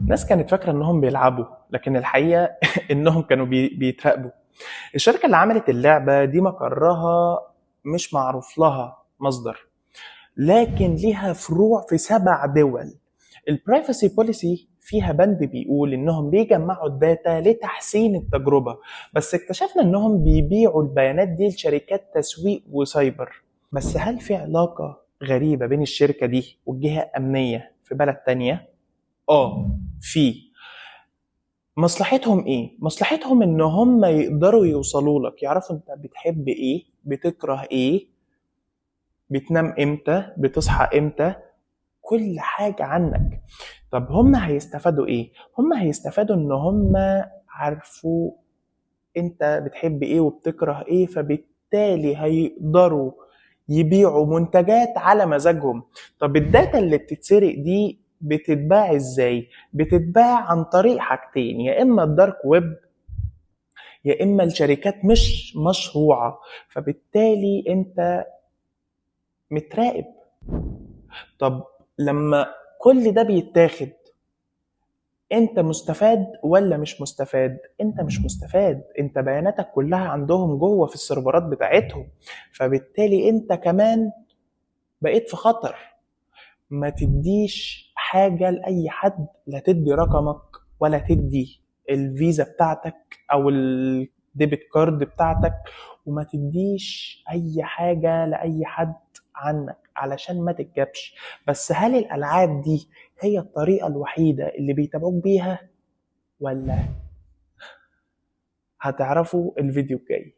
الناس كانت فاكرة انهم بيلعبوا، لكن الحقيقة انهم كانوا بيتراقبوا. الشركة اللي عملت اللعبة دي مقرها مش معروف لها مصدر، لكن ليها فروع في 7 دول. ال privacy policy فيها بند بيقول انهم بيجمعوا ال data لتحسين التجربة، بس اكتشفنا انهم بيبيعوا البيانات دي لشركات تسويق وسايبر. بس هل في علاقة غريبة بين الشركة دي والجهة الأمنية في بلد تانية؟ في. مصلحتهم ايه؟ مصلحتهم ان هم يقدروا يوصلوا لك، يعرفوا انت بتحب ايه، بتكره ايه، بتنام امتى، بتصحى امتى، كل حاجة عنك. طب هم هيستفادوا ايه؟ هم هيستفادوا ان هم عارفوا انت بتحب ايه وبتكره ايه، فبالتالي هيقدروا يبيعوا منتجات على مزاجهم. طب ال data اللي بتتسرق دي بتتباع ازاي؟ بتتباع عن طريق حاجتين، يا اما ال dark web يا اما الشركات مش مشروعة، فبالتالي انت متراقب. طب لما كل ده بيتاخد انت مستفاد ولا مش مستفاد؟ انت مش مستفاد، انت بياناتك كلها عندهم جوه في السيرفرات بتاعتهم، فبالتالي انت كمان بقيت في خطر. ما تديش حاجة لأي حد، لا تدي رقمك ولا تدي الفيزا بتاعتك أو ال debit card بتاعتك، وما تديش أي حاجة لأي حد عنك علشان ما تتجابش. بس هل الألعاب دي هي الطريقة الوحيدة اللي بيتابعوك بيها ولا؟ هتعرفوا الفيديو الجاي.